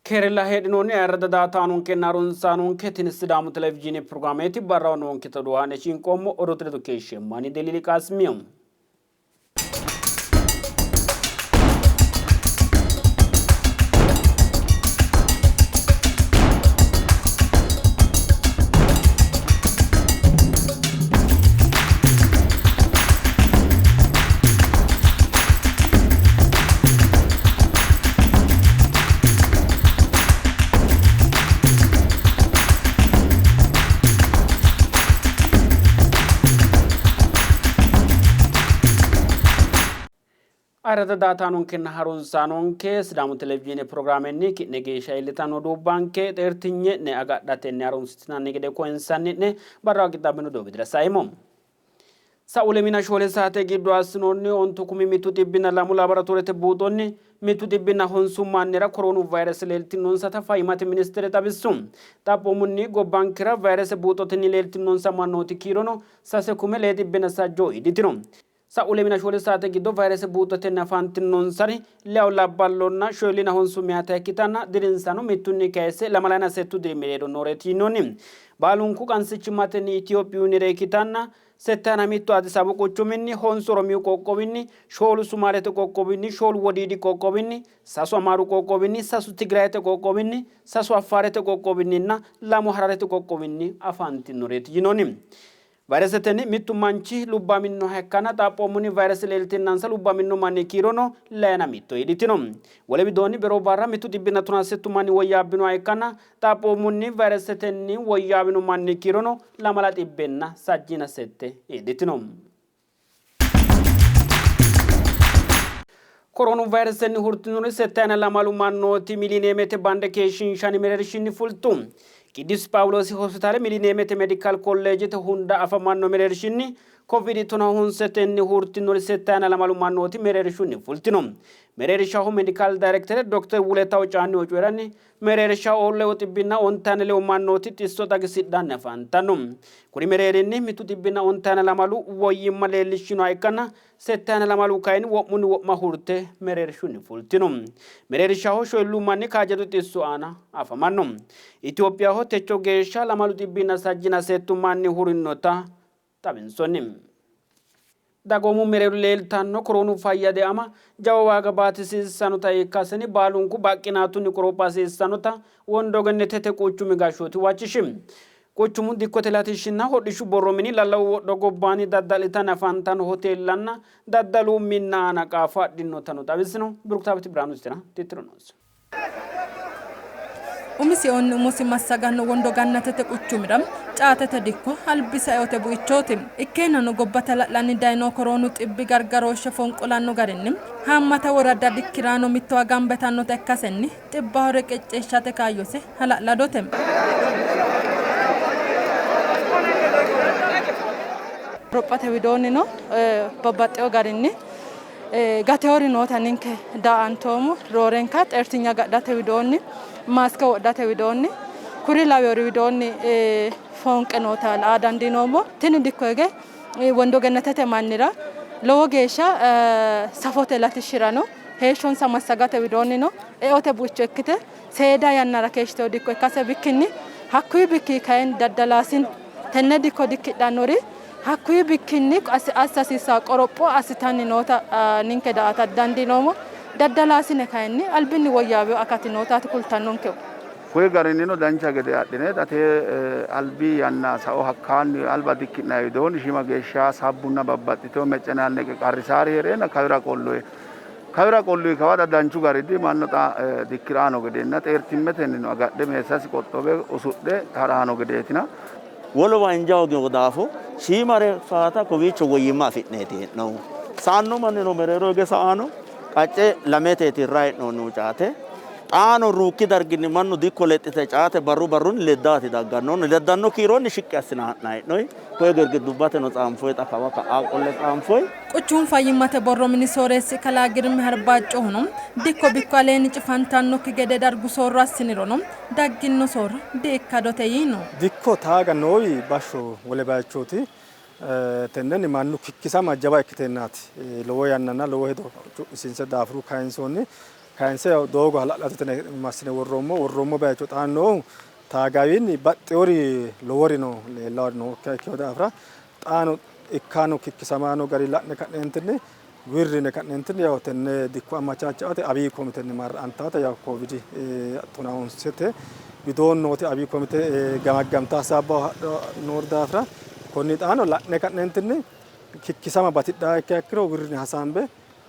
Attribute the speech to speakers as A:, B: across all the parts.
A: Keerella heedhinoonni ayirradda daaataanonkenna harunsaanonke, tini Sidaamu Televizhiine pirogiraameeti. Barraho noonketa odoo haa'ne shinqoommo. Odoote ledo keeshsheemmo. Ani Deliili Qaasimiyo. Ayirrado daaataanonkenna harunsaanonke Sidaamu Televizhiine pirogiraamenni ki'ne geeshsha iillitanno oduubbanke xeertinye'ne agadhatenni harunsitinanni gede koyinsanni'ne barraho qixxaabbino odoo widira saeemmo. Sa'u lemina shoole saate giddo assinoonni ontu kumi mittu xibbinna lamu laaboratorete buuxonni mittu xibbinna honsu mannira koroonu vayrese leeltinonsata Fayyimmate ministere xawissu. Xaphoomunni gobbankera vayrese buuxotenni leeltinonsa mannooti kiirono 3600 sajjoo iillitino. Sa'u lemina shoole saate giddo vayrese buuxotenni afantinonsari lewu labballonna shoolina honsu meyaata ikkitanna dirinsano mittunni kayisse lamalayina settu diri mereero nooreeti yinoonni. Baalunku qansichimmatenni Itophiyunnire ikkitanna settayina mittu Addis Ababu quchuminni, honsu Oromiyu qoqqowinni, shoolu Sumaalete qoqqowinni, shoolu Wodiidi qoqqowinni, sasu Amaaru qoqqowinni, sasu Tigrayete qoqqowinni, sasu Affaarete qoqqowinninna lamu Hararete qoqqowinni afantinnoreeti yinoonni. Vayresetenni mittu manchi lubbaminnoha ikkanna xaphoomunni vayrese leelteennansa lubbaminno manni kiirono leyina mitto iillitino. Wole widoonni beroo barra mittu xibbinna tonaa settu manni woyyaabbinoha ikkanna xaphoomunni vayresetenni woyyaawino manni kiirono lamala xibbenna sajjiina sette iillitino. Koroonu vayresenni hurtinori settayina lamalu mannooti Milineemete bande keeshshiinshanni mereershinni fultu. Qiddus Phaawuloosi Hospitaale Milineemete Medikaal Kolleejete hunda afamanno mereershinni Kovidi tonaa honsetenni hurtinori settayina lamalu mannooti mereershunni fultino. Mereershaho Medikaal Dayrektere Dokter Wuletaw Caanniho coyi'ranni, Mereershaho lewu xibbinna ontayina lewu mannooti xisso xagisidhanni afantanno. Kuri mereerinni mittu xibbinna ontayina lamalu woyyimma leellishshinoha ikkanna settayina lamalu kayinni wo'munni wo'ma hurte mereershunni fultino. Mereershaho shoyilluu manni kaajjado xisso aana afamanno. Itophiyaho techo geeshsha lamalu xibbinna sajjina settu manni hurinota xawinsoonni. Dagoomu mereero leeltanno koroonu fayya deama jawa waaga baatisiissannota ikkasenni baalunku baqqinaatunni qoropha hasiissannota Wondo Gennetete quchumi gashshooti huwachishi. Quchumu dikkote latishshinna hodhishshu borro mini lallawu wodho gobbaanni dadda'litanni afantanno hoteellanna daddalu minna aana qaafo adhinotano xawisino. Biruktaawit Birhaanu Istina tittiro noose.
B: Umisi eonni umosi massaganno Wondo Gannatete quchumira caatete dikko albisa eote buichooti. Ikkeennano gobbate hala'lanni dayino koroonu xibbi gargarooshshe fonqolanno garinni haammata woradda dikkiraano mittowa gamba yitannota ikkasenni xibbaho reqecceeshshate kaayyose hala'ladote.
C: Qorophate widoonnino babbaxxewo garinni gateewori noota ninke daa''antoommo. Roorenka xeertinya agadhate widoonni, maaske wodhate widoonni, kuri lawewori widoonni foonqe noota la''a dandiinoommo. Tini dikko hige Wondo Gennetete mannira lowo geeshsha safote latishshirano heeshshonsa massagate widoonnino eote buicho ikkite seeda yannara keeshshitino dikko ikkase bikkinni hakkuyi bikki kayinni daddalaasinu tenne dikko dikkidhannori hakkuyi bikkinni assa hasiissanno qoropho assitanni noota ninke daa''ata dandiinoommo. Daddalaasine kayinni albinni woyyaawino akati nootaati kultannonkehu.
D: Kuyi garinnino dancha gede adhine xa tee albi yanna sao hakkaanni alba dikki'nanni widoonni shiima geeshsha sabbunna babbaxxitino meccenaanneqe qarrisaari hee'reenna kawira qolloyi. Kawira qolluyi kawa xa danchu garinni mannu xa dikki'raano gedenna xeertimmetennino agadhe meessasi qoxxowe usudhe ha'raano gedeetina.
E: Wolewa inja hoogino daafo shiimare faata kowiicho woyyimma afi'neeti hee'noommohu. Saanno mannino mereero hige sa''anno, qacce lameteeti hirranni hee'noonnihu caate. Xaano ruukki darginni mannu dikko lexxite caate barru barrunni leddaati dagganno. Leddanno kiironni shiqqi assine ha'nanni hee'noyi. Koye girgidubbateno tsaanfoyi xa kawa ka'aa qolle tsaanfoyi.
B: Quchumu fayyimmate borro mini sooreessi kalaa Girmi Harbaaccohuno dikko bikku aleenni cifantannokki gede dargu soorro assinirono dagginno soorro di''ikkadote yiino.
F: Dikko taaga noowi bashsho wole bayichooti. Tennenni mannu kikkisama jawa ikkiteennaati lowo yannanna lowo hedo cu'misiinse daafuru kayinsoonni. Kayinse yaw doogo hala'ladote yine massine worroommo. Worroommo bayicho xaano noohu taagawiinni baxxewori lowori no leellawori nookkiha ikkino daafira xaano ikkano kikkisamaano gari la'ne ka'neentinni wirri yine ka'neentinni yaw tenne dikko amachaachaate abiy komitenni marra'antaata yaw koovidi tonahonsete widoon nooti abiy komite gamaggamta hasaabba noori daafira konni xaano la'ne ka'neentinni kikkisama batidhaa ikkiha ikkiro wirri yine hasaambe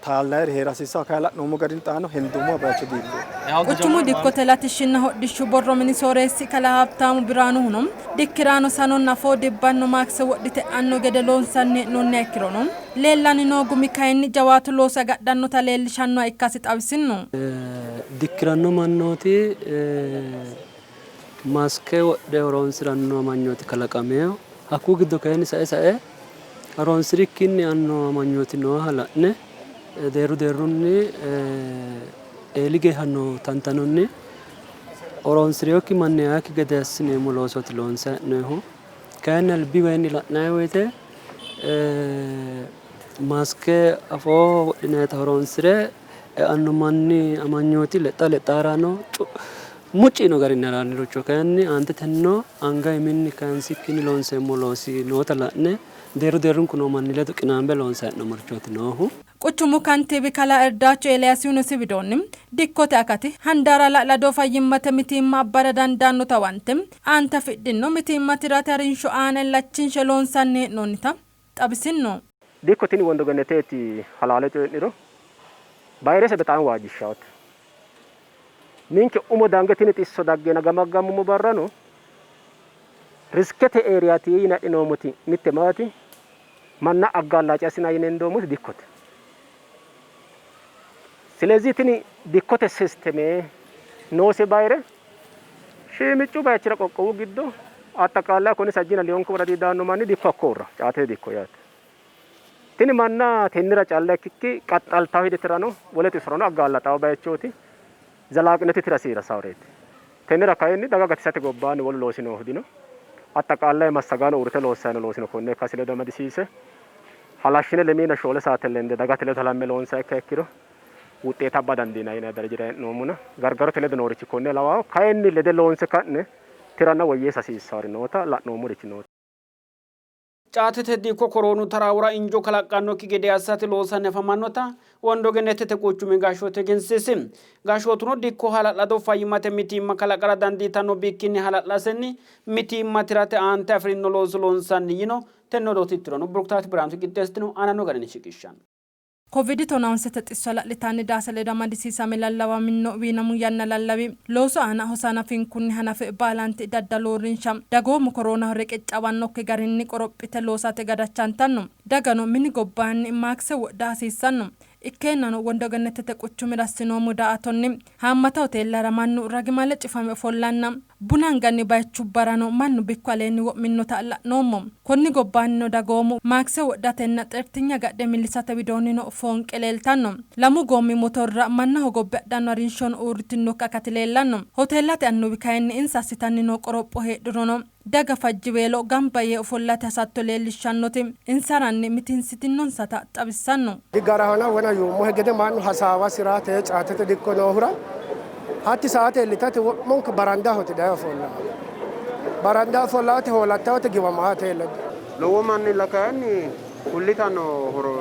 F: taallayiri hee'ra hasiissanno. Kayi la'noommo garinni xaano hendoommowa bayicho diilloommo.
B: Quchumu dikkote latishshinna hodhishshu borro mini sooreessi kalaa Habtaamu Biraanuhuno dikkiraano sanonna afoo dibbanno maakse wodhite e'anno gede loonsanni hee'noonniha ikkirono leellanni noo gumi kayinni jawaatu loosi agadhannota leellishannoha ikkasi xawisinno.
G: Dikkiranno mannooti maaske wodhe horoonsi'ranno amanyooti kalaqamino. Hakkuu giddo kayinni sae sae horoonsi'rikkinni eanno amanyooti nooha la'ne deerru deerrunni eeli geeshsha noo tantanonni horoonsi'rinokki manni eakki gede assineemmo loosooti loonsanni hee'noonnihu. Kayinni albiwayiinni la'nanni woyte maaske afooho wodhinayita horoonsi're eanno manni amanyooti lexxa lexxa haranno. Mucci yiino garinni harannoricho kayinni aantetennino anga iiminni kayinsikkinni loonseemmo loosi noota la'ne deerru deerrunku noo manni ledo qinaambe loonsanni hee'noommorichooti noohu.
B: Quchumu kantiibi kalaa Irdaacho Eeliyaasihuno isi widoonni, dikkote akati handaara hala'lado fayyimmate mitiimma abbara dandaannota huwante aante afidhino mitiimma tirate harinsho aana illachinshe loonsanni hee'noonnita xawisinno.
H: Dikko tini Wondo Genneteti halaale coyi'niro bayirese bexaami waajjishshawote. Ninke umo dange tini xisso daggeena gamaggammummo barrano riskete eeriyati yine adhinoommoti mitte maati manna aggaallaci assinanni yine hendoommoti dikkote. Silezih tini dikkote sisteme noose bayire shiimiccu bayichira qoqqowu giddo Axxaqaallaye konni sajjiina leyonki woradi daanno manni dikko hakko uurra, caatete dikko yaate. Tini manna tennira calla ikkikki qaxxaltawo hidetirano wole xissorano aggaallaxawo bayichooti. Zalaaqinete tira hasiisaworeeti. Tennera kayinni daga gatisate gobbaanni wolu loosi noohu dino. Axxaqaallaye massagaano uurrite loossanni no loosino konne ikkasi ledo amadisiise halashshine lemiina shoole saate lende dagate ledo halamme loonsiha ikkiha ikkiro wuxxeete abba dandiinanni yinanni darajira hee'noommona gargarote ledo noorichi konne lawanno. Kayinni lede loonse ka'ne tiranna woyyeessa hasiissawori noota la'noommorichi noota.
A: Caatete dikko koroonu taraawora injo kalaqqannokki gede assate loosanni afamannota Wondo Gennetete quchumi gashshooti egensiisi. Gashshootuno dikko hala'lado fayyimmate mitiimma kalaqara dandiitanno bikkinni hala'lasenni mitiimma tirate aante afi'rino looso loonsanni yino. Tenne odoo tittirono Biruktaawit Birhanuti qixxeessitino aananno garinni shiqishshanno.
B: Kovidi tonaonsete xisso hala'litanni daase ledo amadisiisame lallawaminno wiinamu yanna lallawi loosu aana hosa hanafinkunni hanafe baalanti daddalu uurrinsha dagoomu koroonaho reqeccawannokki garinni qorophite loosate gadachantanno. Dagano mini gobbaanni maakse wodha hasiissanno. Ikkeennano Wondo Gennetete quchumira assinoommo daa''atonni haammata hoteellara mannu ragimale cifame ofollanna Buna anganni bayichubbarano mannu bikku aleenni wo'minnota la'noommo. Konni gobbaannino dagoomu maakse wodhatenna xeertinye agadhe millisate widoonnino foonqe leeltanno. Lamu goommi motorra manna hogobbe hadhanno harinshono uurritinnokki akati leellanno. Hoteellate annuwi kayinni insa assitanni noo qoropho heedhurono daga fajjiweelo gamba yee ofollate hasatto leellishshannoti insaranni mitiinsitinnonsata xawissanno.
I: Digarahona wona yuummohe gede mannu hasaawasira tee caatete dikko noohura hatti saate iillitate wo'munku barandahooti daye ofollawo. Baranda ofollawote hoolattawote giwamaate ledo.
J: Lowo mannilla kayinni kullitanno horo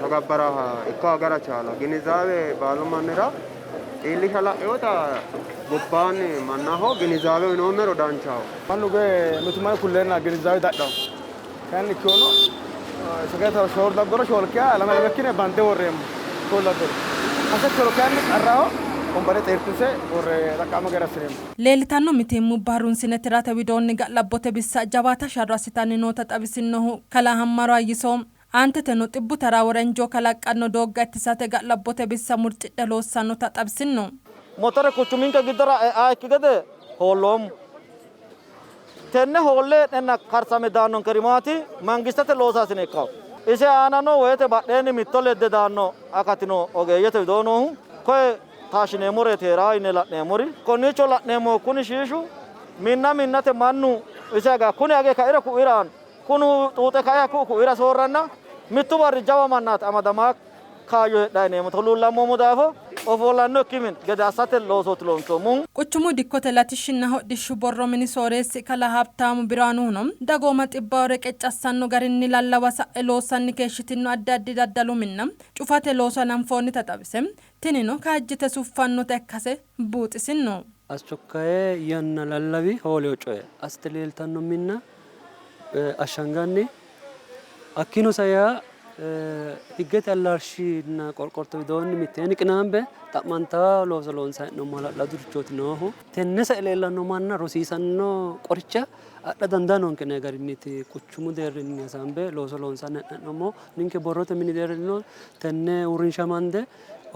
J: tagabbaraha ikka agara chaala. Ginizaawe baalu mannira iillisha la'inota gobbaanni mannaho ginizaawe uyinoommero danchaho.
K: Mannu koye mitu manni kulleenna ginizaawe dadhanno. Kayinni ikkirono sagalete shoolu daggoro shoolkiha lame lame ikkine bande worreemmo. Shoolu daggoro. Hase ikkiro kayinni qarraho wombare xeertinse worre xaqqa'mo gede assineemmo.
B: Leellitanno mitiimmubba harunsine tirate widoonni ga'labbote bissa jawaata sharro assitanni noota xawisinnohu kalaa Hammaro Ayyiso, aanteteno xibbu taraawora injoo kalaqqanno doogga ittisate ga'labbote bissa murcidhe loossannota xawisinno.
E: Motore quchuminke giddora e'aikki gede hoolloommo. Tenne hoolle hee'nenna karsame daannonkeri maati? Mangistete loosaasine ikkanno. Ise aanano woyte badheenni mitto ledde daanno akati no ogeeyyete widoo noohu. Koye taashshineemmoreeti hee'raa yine la'neemmori. Konniicho la'neemmohu kuni shiishu minna minnate mannu ise aga kuni age kairo ku'ira aanno, kunu xuuxe kae hakku'u ku'ira soorranna mittu barri jawa mannaati amadama kaayyo heedhanno yineemmota huluullammoommo daafo. ofollannokki gede assate loosooti loonsoommohu.
B: Quchumu dikkote latishshinna hodhishshu borro mini sooreessi kalaa Habtaamu Biraanuhuno dagooma xibbaho reqecci assanno garinni lallawa sa'e loossanni keeshshitinno addi addi daddalu minna cufate looso hananfoonnita xawise, tinino kaajjite suffannota ikkase buuxisinno.
G: Aschokkaye yanna lallawi hooleo coye assite leeltanno minna ashshanganni hakkiino sae yaa higgete allaalshinna qorqorto widoonni mitteenni qinaambe xa'mantaa looso loonsanni hee'noommo hala'ladurichooti noohu. Tenne sae leellanno manna rosiisanno qoricha adha dandaa noonke yinanni garinniiti quchumu deerrinni hasaambe looso loonsanni hee'noommo. Ninke borrote mini deerrinnino tenne uurrinsha amande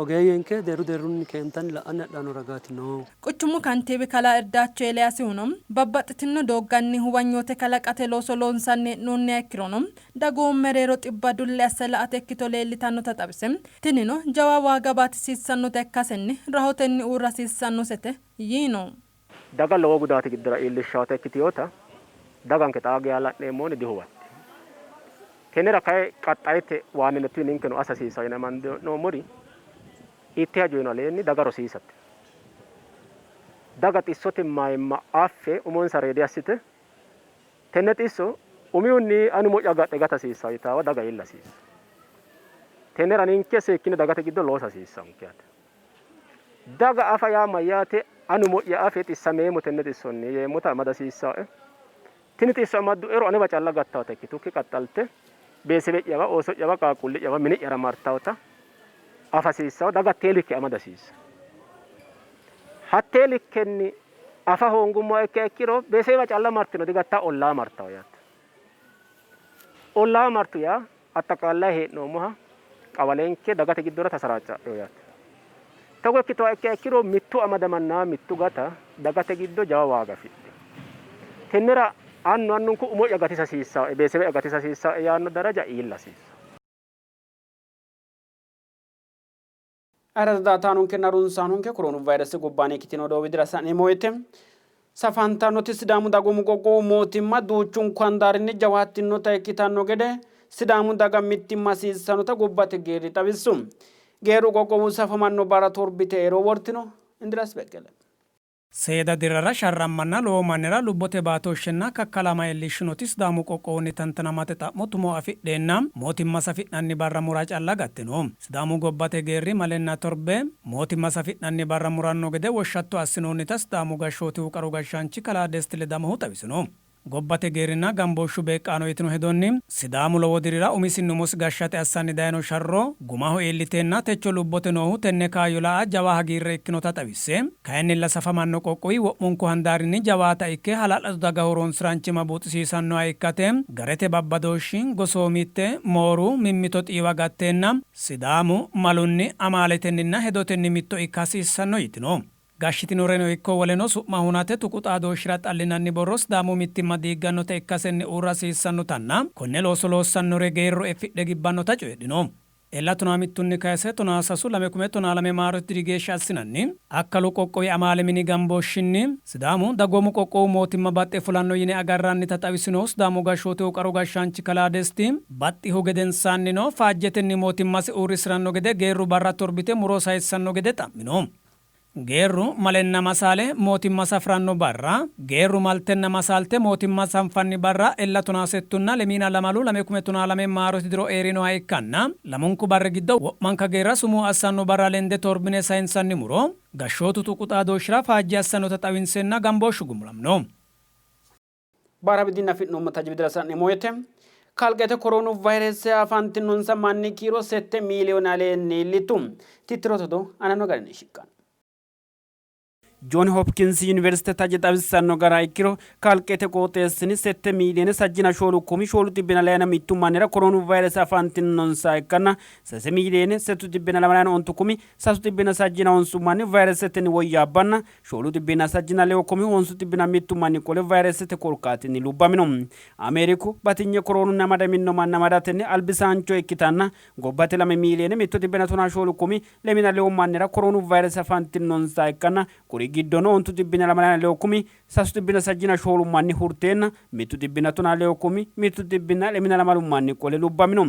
G: ogeeyyenke deerru deerrunni keentanni la'anni hadhanno ragaati noohu.
B: Quchumu kantiibi kalaa Irdaacho Eeliyaasihuno babbaxxitino doogganni huwanyoote kalaqate looso loonsanni hee'noonniha ikkirono dagoomu mereero xibba dulli asse la''ate ikkito leellitannota xawise, tinino jawa waaga baatisiissannota ikkasenni rahotenni uurra hasiissannosete yiino.
H: Daga lowo gudaati giddora iillishshaata ikkitinota daganke xaa geya la'neemmohunni dihuwattino. Tennera kayi qaxxayete waanninetu ninkeno assa hasiissanno yine amande hee'noommori hiitte hajono aleenni daga rosiisate. Daga xissote mayimma affe umonsa ready assite tenne xisso umihunni ani umo'ya agadhe gata hasiissanno yitaawa daga iilla hasiissanno. Tennera ninke seekkine dagate giddo loosa hasiissannonke yaate. Daga afa yaa mayyaate? Ani umo'ya afe xissameemmo tenne xissonni yeemmota amada hasiissaoe. Tini xisso amadduero anewa calla gattaota ikkitukki qaxxalte beesebe'yawa, ooso'yawa, qaaqquulli'yawa, mini'yara martaota afa hasiissao. Daga hattee likke amada hasiissao. Hattee likkenni afa hoongummoha ikkiha ikkiro beesebewa calla martino digattao, ollaa martao yaate. Ollaa martu yaa Attaqaalayi hee'noommoha qawalenke dagate giddora tasaraaca'no yaate. Togo ikkitoha ikkiha ikkiro mittu amadamanna mittu gata dagate giddo jawa waaga afidhino. Tennera annu annunku umo'ya gatisa hasiissaoe, beesebe'ya gatisa hasiissaoe yaanno daraja iilla hasiissanno.
A: Ayirrado daa''ataanonkenna harunsaanonke koroonu vayrese gobbaanni ikkitino odoo widira sa'neemmo woyte safantannoti Sidaamu dagoomu qoqqowu mootimma duuchunku handaarinni jawaattinota ikkitanno gede Sidaamu daga mittimma hasiissannota gobbate geerri xawissu. Geerru qoqqowu safamanno barra torbite ero wortino. Indiraas Beqqele.
L: Seeda dirrara sharrammanna lowo mannira lubbote baatooshshenna kakkalama iillishshinoti Sidaamu qoqqowunni tantanamate xa'mo tumo afidheenna mootimma safi'nanni barra mura calla gattino. Sidaamu gobbate geerri malenna torbe mootimma safi'nanni barra muranno gede woshshatto assinoonnita Sidaamu gashshootihu qaru gashshaanchi kalaa Desti Ledamohu xawisino. Gobbate geerrinna gambooshshu beeqqaano yitino hedonni, Sidaamu lowo dirira umisinni umosi gashshate assanni dayino sharro gumaho iilliteenna techo lubbote noohu tenne kaayyo la'a jawa hagiirre ikkinota xawisse, kayinnilla safamanno qoqqowi wo'munku handaarinni jawaata ikke hala'lado daga horonsi'raanchimma buuxisiisannoha ikkate garete babbadooshshi, gosoomitte, mooru, mimmito xiiwa gatteenna Sidaamu malunni, amaaletenninna hedotenni mitto ikka hasiissanno yitino. Gashshitinoreno ikko woleno su'ma hunate tuqu xaadooshshira xallinanni borro Sidaamu mittimma diiggannota ikkasenni uurra hasiissannotanna konne looso loossannore geerru effidhe gibbannota coyidhino. Ella tonaa mittunni kayse tonaa sasu lame kume tonaa lame maarote diri geeshsha assinanni akkalu qoqqowi amaale mini gambooshshinni Sidaamu dagoomu qoqqowu mootimma baxxe fulanno yine agarrannita xawisinohu Sidaamu gashshootihu qaru gashshaanchi kalaa Desti, baxxihu gedensaannino faajjetenni mootimmasi uurrisi'ranno gede geerru barra torbite muro sayissanno gede xa'mino. Geerru malenna masaale mootimma safi'ranno barra, geerru maltenna masaalte mootimma sanfanni barra ella tonaa settunna lemiina lamalu lame kume tonaa lame maarote diro eerinoha ikkanna, lamunku barri giddo wo'manka geerra sumuu assanno barra lende torbine sayinsanni muro gashshootu tuqu xaadooshshira faajje assannota xawinseenna gambooshshu gumulamino.
A: Baara bidinni afi'noommo taje widira sa'neemmo woyte kalqete koroonu vayrese afantinonsa manni kiiro sette miiliyoone aleenni iillitu. Tittirote odoo aananno garinni shiqqanno. Jooni Hopkinsi Yuniversite taje xawissanno gara ikkiro kalqete qooxeessinni sette miiliyoone sajjina shoolu kumi shoolu xibbina layina mittu mannira koroonu vayrese afantinonsa ikkanna sase miiliyoone settu xibbina lamalayina ontu kumi sasu xibbina sajjina honsu manni vayresetenni woyyaabbanna Shoolu xibbinna sajjina lewu kumi honsu xibbina mittu manni qole vayiresete korkaatinni lubbamino. Ameeriku batinye koroonunni amadamino manna amadatenni albisaancho ikkitanna gobbate lame miiliyeene mittu xibbina tonaa shoolu kumi lemina lewu mannira koroonu vayirese afantinonsaha ikkanna kuri Giddono ontu xibbina lamalana lewu kumi sasu xibbina sajjina shoolu manni hurteenna mittu xibbina tonaa lewu kumi mittu xibbina lemina lamalu manni qole lubbamino.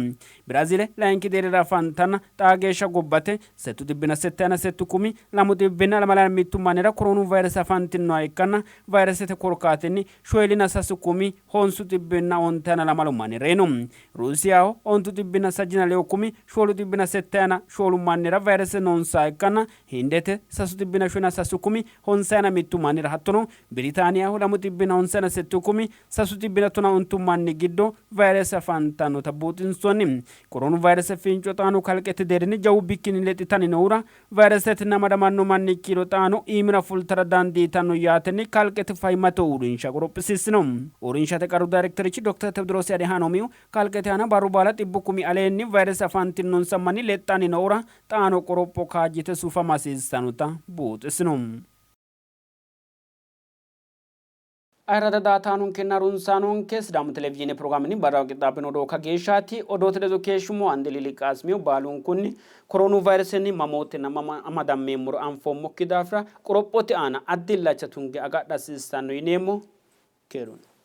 A: Biraazile layinki deerrira afantanna xaa geeshsha gobbate settu xibbina settayina settu kumi lamu xibbina lamalana mittu mannira koroonu vayrese afantinnoha ikkanna vayresete korkaatinni shoyilina sasu kumi honsu xibbinna ontayina lamalu manni reyino. Ruusiyaho ontu xibbina sajjina lewu kumi shoolu xibbina settayina shoolu mannira vayrese noonsaha ikkanna Hindete sasu xibbina shoyina sasu kumi honsayina mittu mannira hattono Biritaaniyaho lamu xibbina honsayina settu kumi sasu xibbina tona ontu manni giddo vayrese afantannota buuxinsoonni. Koroonu vayrese finco xaano kalqete deerrinni jawu bikkinni lexxitanni nohura vayresetenni amadamanno manni kiiro xaano iimira fultara dandiitanno yaatenni kalqete fayyimmate uurrinsha qorophisiissino. Uurrinshate qaru dayrekterichi Dokter Tewdiroosi Adihaanoomihu kalqete aana barru baala xibbu kumi aleenni vayrese afantinnonsa manni lexxanni nohura xaano qoropho kaajjite sufama hasiissannota buuxisino. Ayirrada daaataanonkenna harunsaanonke Sidaamu Televizhiine pirogiraamenni barraho qixxaabbino odoo kageeshshaati. Odoote ledo keeshshumo Andeli Liqaasimiyo baalunkunni koroonu vayiresenni mamootenna mama amadammeemmoro anfoommokki daafira qorophote aana addi illacha tunge agadha hasiissanno yineemmo. Keerunni.